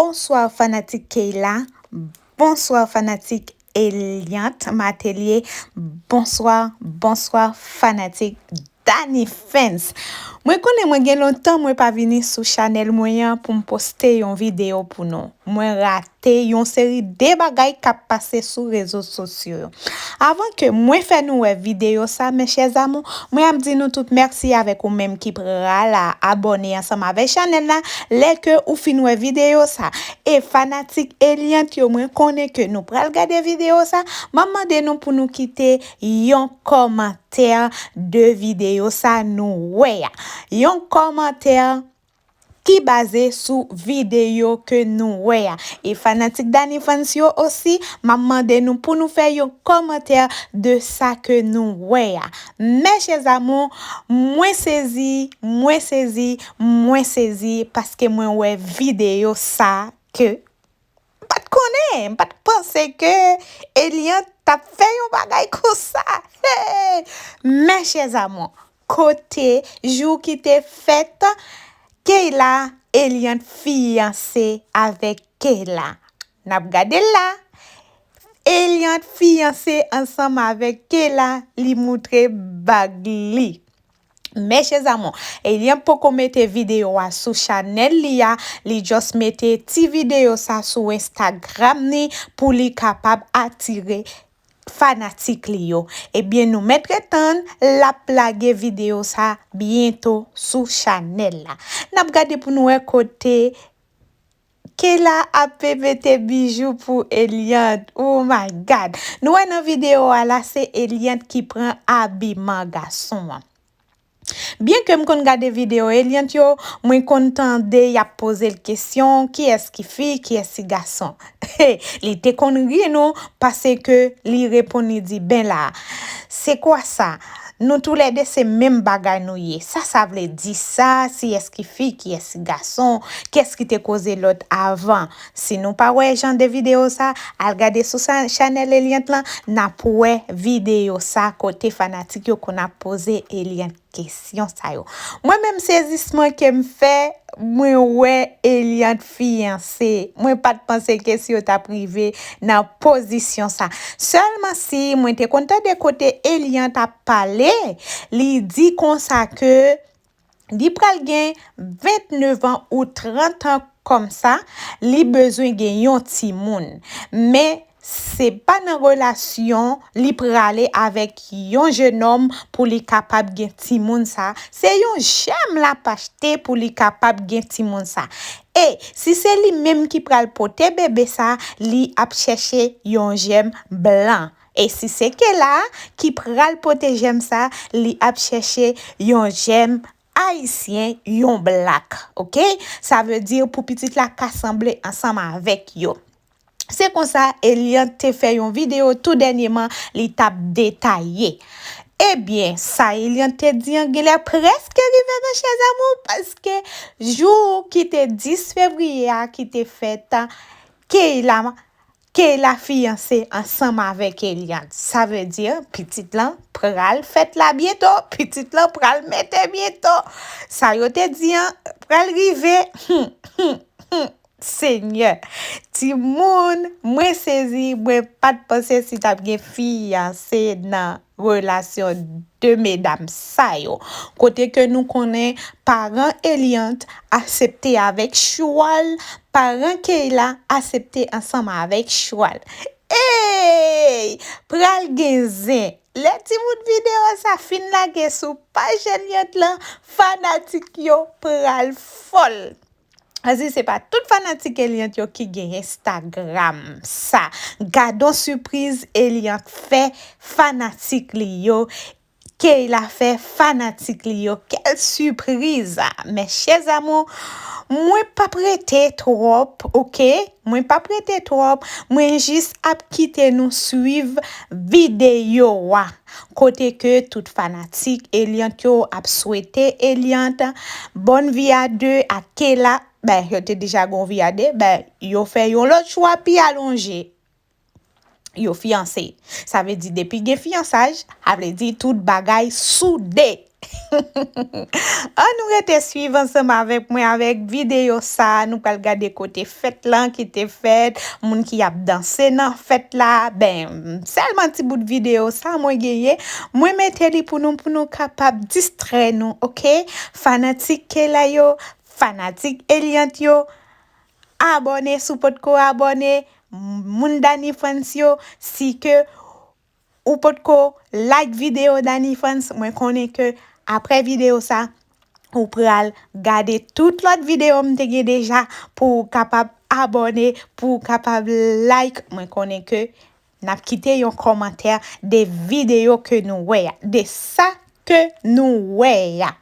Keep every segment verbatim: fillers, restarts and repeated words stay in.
Bonswa fanatik Keyla, bonswa fanatik Eliante Matelier, bonswa, bonswa fanatik Dany Fans. Mwen konnen mwen gen lontan mwen pa vini sou chanèl mwen an pou m poste yon videyo pou nou. Mwen rate yon seri de bagay k ap pase sou rezo sosyo yo. Avan ke mwen fè nou wè videyo sa, mes chers amours, mwen ap di nou tout mèsi avèk ou menm ki pral abòne ansanm avèk chanèl la, lè ke ou fin wè videyo sa. E fanatik Eliante yo, mwen konnen ke nou pral gade videyo sa, m ap mande nou pou nou kite yon kòmantè de videyo sa nou wè a. Yon kòmantè ki baze sou videyo ke nou wè a. E fanatik Dany Fans yo osi, m ap mande nou pou nou fè yon kòmantè de sa ke nou wè a. Mes chers amours, mwen sezi, mwen sezi, mwen sezi paske mwen wè videyo sa ke m pa t konnen, m pa t panse ke Eliante t ap fè yon bagay konsa. Hey! Mes chers amours, kote jou ki te fèt Keyla, Eliante fiyanse avèk Keyla. N ap gade l la. Eliante fiyanse ansanm avèk Keyla, li moutre bag li. Mes chers amours, Eliante poko mete videyo a sou chanèl li a, li just mete ti videyo sa sou Instagram ni pou li kapab atire fanatik li yo. Ebyen, nou mèt ret tann, l ap lage videyo sa byento sou chanèl la. N ap gade pou nou wè kote Keyla ap mete bijou pou Eliante. Oh my God! Nou wè nan videyo a la, se Eliante ki pran abiman gason an. Byen ke m konn gade videyo Eliante yo, mwen konn tande y ap poze l kesyon, kiyès ki fi, kiyès ki gason. Li te konn ri nou, paske li reponn, li di, ben la, se kwa sa? Nou toulède se menm bagay nou ye. Sa sa vle di sa? Kiyès ki fi, kiyès ki gason? Kiyès ki te koze lòt avan? Si nou pa wè jan de videyo sa, al gade sou sa, chanèl Eliante lan, n ap wè videyo sa kote fanatik yo konn ap poze Eliante kesyon sa yo. Mwen menm sezisman ke m fè, mwen wè Eliante fiyanse. Mwen pa t panse ke si yo t ap rive nan pozisyon sa. Sèlman si mwen te konn tande kote Eliante ap pale, li di konsa ke li pral gen vennèf an ou trant an kòmsa, li bezwen gen yon timoun. Men se pa nan relasyon li prale avèk yon jenòm pou li kapab gen timoun sa. Se yon jèm l ap achte pou li kapab gen timoun sa. E si se li menm ki pral pote bebe sa, li ap chèche yon jèm blan. E si se Keyla ki pral pote jèm sa, li ap chèche yon jèm ayisyen, yon black, oke? Sa vle di pou pitit la ka sanble ansanm avèk yo. Se konsa, Eliante te fè yon videyo tou dènyeman, li t ap detaye. Ebyen, sa Eliante te di an genlè prèske rive, mes chers amours, paske jou ki te dis fevriye a, ki te fèt, Keyla, Keyla fiyanse ansanm avèk Eliante. Sa vle di, pitit lan pral fèt la byento, pitit lan pral mete byento. Sa yo te di an pral rive. Hmm, hmm, hmm. Senyè, timoun, mwen sezi, mwen pa t panse si t ap gen fiyanse nan relasyon de medam sa yo. Kote ke nou konnen paran Eliante asepte avèk chwal, paran Keyla asepte ansanm avèk chwal. Ey! Pral gen zen. Lè timoun videyo sa fin lage sou paj Eliante lan, fanatik yo pral fòl. Ansi, se pa tout fanatik Eliante yo ki gen Instagram sa. Gadon sipriz Eliante fè fanatik li yo. Keyla fè fanatik li yo. Quelle surprise! Mes chers amours, mwen p ap rete twòp, oke? Mwen p ap rete twòp. Mwen jis ap kite nou swiv videyo a. Kote ke tout fanatik Eliante yo ap swete Eliante bonne vie à deux ak Keyla. Ben, yo te deja gon vi a de, ben, yo fè yon lòt chwa pi alonje. Yo fiyanse. Sa vle di, depi gen fiyansaj, sa vle di tout bagay soude. Ann nou rete swiv ansanm avèk mwen avèk videyo sa a. Nou pral gade kote fèt lan ki te fèt, moun ki ap danse nan fèt la. Ben, sèlman ti bout videyo sa a mwen genyen. Mwen mete li pou nou, pou nou kapab distrè nou, oke? Fanatik Keyla yo, fanatik Eliante yo, abòne si w potko abòne, moun Dani Frantz yo, si ke ou potko like videyo Dani Frantz, mwen konnen ke apre videyo sa, ou pral gade tout lòt videyo m te gen deja pou w kapab abòne, pou w kapab like. Mwen konnen ke n ap kite yon kòmantè de videyo ke nou wè a, de sa ke nou wè a.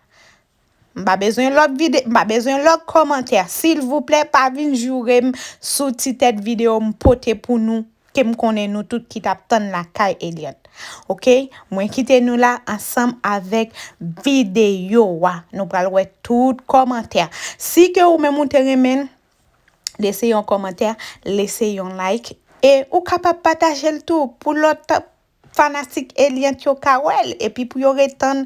M pa bezwen lòt vide, m pa bezwen lòt kòmantè. Silvouplè, pa vin joure m sou ti tèt videyo m pote pou nou, ke m konnen nou tout ki t ap tann lakay Eliante. Oke? Mwen kite nou la ansanm avèk videyo a. Nou pral wè tout kòmantè. Si ke ou menm ou te renmen l, lese yon kòmantè, lese yon like. E ou kapab pataje l tou pou lòt fanatik Eliante yo ka wè l. Epi pou yo ret tann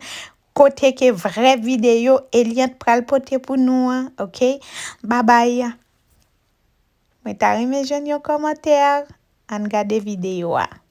kote ke vrè videyo Eliante pral pote pou nou an, oke? Babay. Mwen ta renmen jwenn yon kòmantè. Ann gade videyo a.